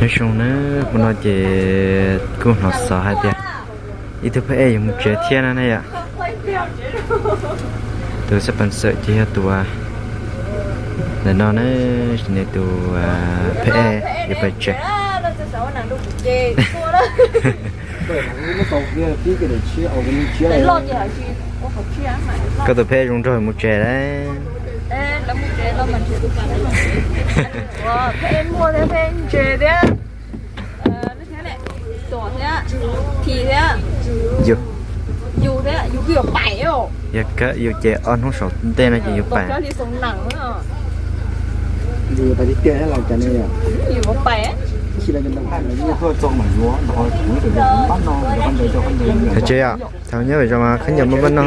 Nyob zoo na, hmo no ces kuj hnov xov hais tias ib tug phab ej yuav mus tsev thiab no na yom. Tus xab pees xawm ces yog tus ntawm no na, nws tus phab ej yuav pais tsev. Koj tus phab ej zoo nraug mus tsev lawm. Yus, yus ces ob hnub saum ntej no ces yus pais. Hais tsev yom, thaum nyob pem zos mas khaub ncaws muaj npaj no.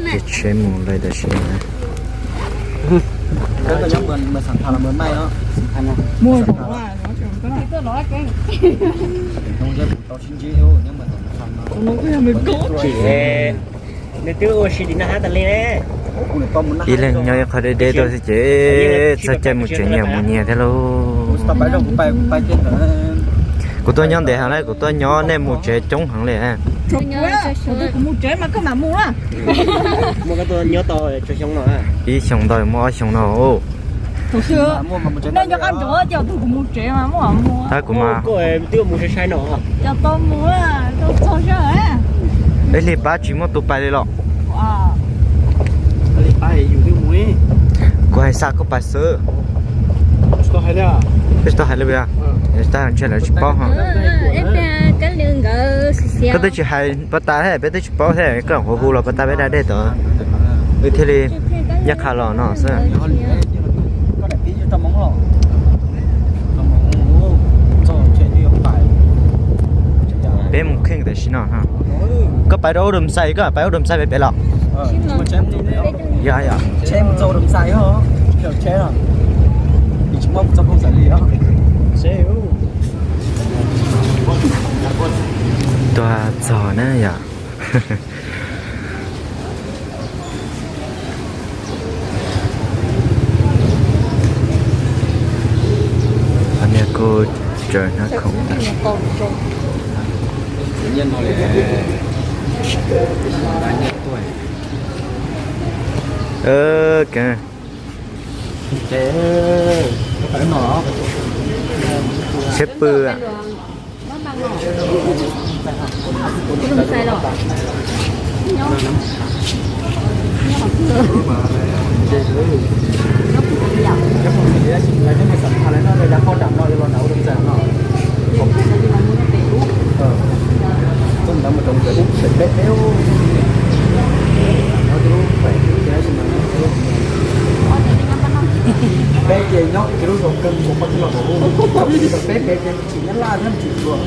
Ces tsheb mus lawm tam sim no. Tsis, nws twb ua si li no hab tas li ne. Ib leeg nyob ib qho deb deb tuaj xwb ces txog caij mus tsev nyias mus nyias thiab lauj. Kuv tuaj nyob ntev heev lawm, kuv tuaj nyob nej mus tsev coob heev li. Ib xyoo ntau muaj ob xyoo no. Tab kuv mas ib hlis pab tsis muaj tus pais li los. Kuv hais xa koj pais xwb. Peb tsis tau hais li os. Tag ntshe lawv tsis paub ho. Koj twb tsis hais pab tas thiab, peb twb tsis paub thiab, koj hu hu los pab tas peb da dej tod, wb thiaj li ncaj qha los no xwb. Peb mus kheej tam sim no. Koj pais rau ub dum xais, koj pais ub dum xais pem pem los. Yog, yog. Tuaj txog na yom. Niag kuj tsaws hnab khoom tas. Ka, tsheb pw. Peb ces nyob kiag lub zos kawg, peb los, peb pem ces tsis nyob laj thiab tsis tuaj.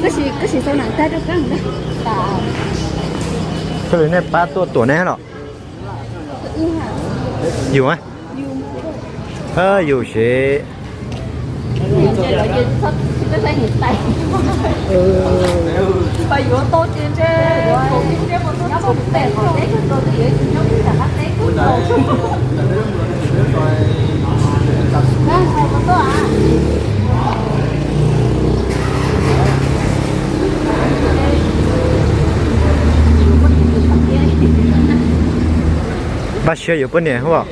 Koj sim xaus nam tag rau koj. Koj li nej pab tuaj tuam neb los? Yus, yus siv. Npaj siab yuav poj niam hos.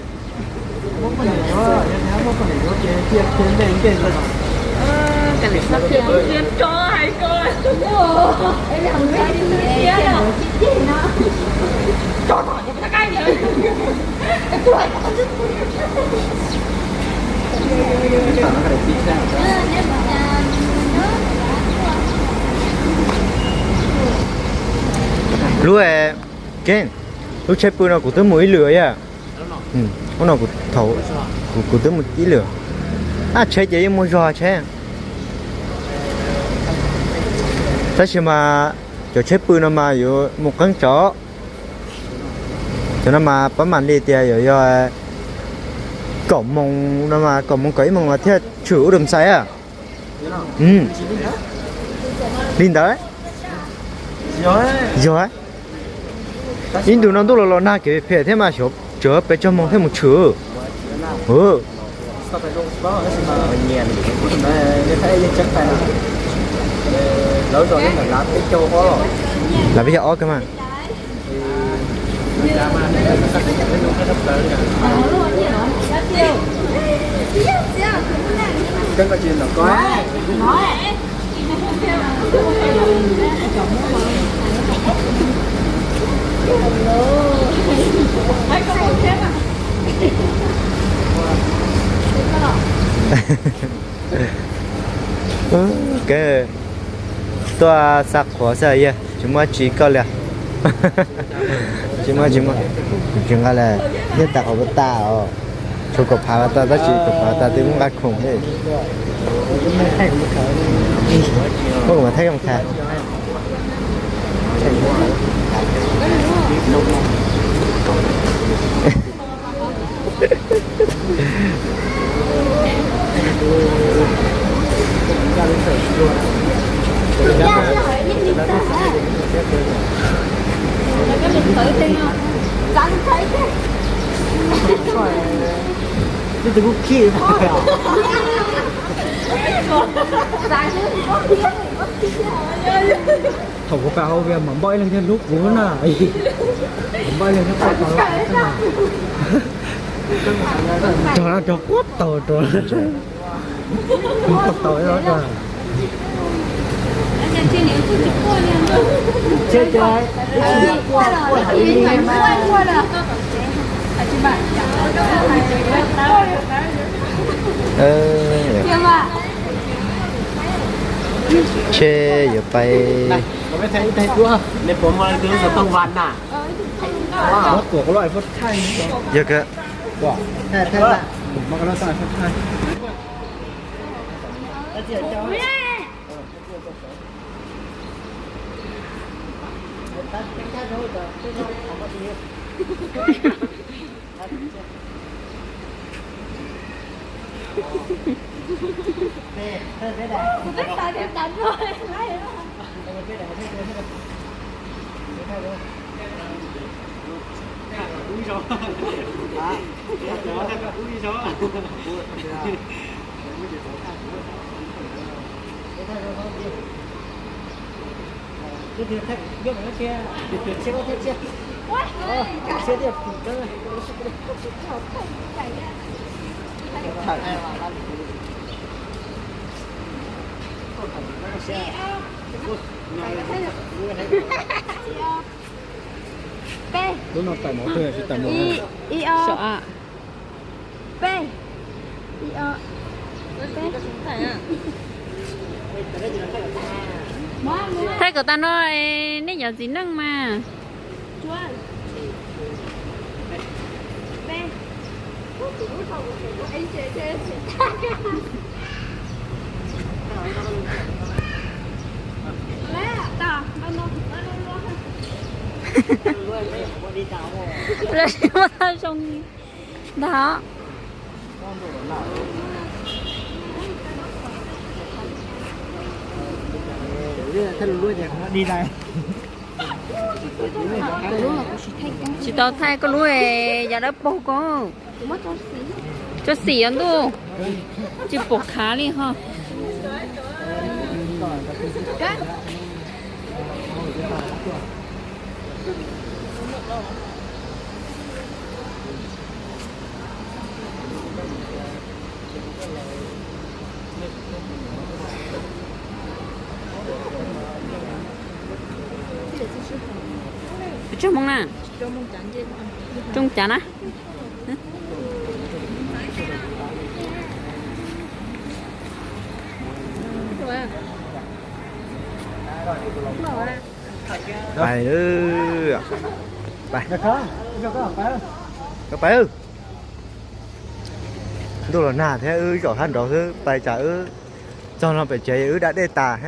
Lub, lub tsheb pw no kuv twb mus ib lwm yom. Ub no kuv, kuv twb mus ib lwm. Ab, tsheb ces yeej muaj zog tsheb. Tab sis mas cov tsheb pw no mas yuav mus qeeb tsawv. Cov no mas pab mam li tias yuav yog kaum moos no mas, kaum moos kaum ib moos mas thiaj Tshwm ub dam xais a. Li ntawd. Yog, ib ntus no ntuj los los nag kev phem thiab mas xyov tseem peb tsog moog thiab mus tshwm. Lav peb yog ob kawg mas. Kawg tuaj xa qhuav xwb yog tsis muaj tsi koj li. Tsis muaj tsis muaj, tsis nqa li, nyob tas qhov puas tas os. Tshuav kaum phav tas tab sis kaum phav tas twb muaj nqa khoom thiab. Muab kuv mas thaij mus kha. Thaum kuv pais hauv Vias mam npoj ib leeg thiaj hlub kuv na. Mam npoj ib leeg thiaj poj tau hlub kuv xwb na. Cog no cog quab taus rau. Quab taus ib lo. Tsheb yuav pais. Yog kawg. Lub no tawm mus twg tsis tawm mus. Thaij kom tag no, nej cov txiv neej mas. Lawv tsis muaj tag zoo ntag. Tsis tau thaij koj lub, yog dawb paug koj. Tso xim os ntuj, tsis pom khav li ho. Tsoog moo na, tsoog cav na. Pais, pais, pais. Ntuj los nag thiab wb zaum sab nraud xwb, pais tsam wb txog no pem tsev wb da dej tas.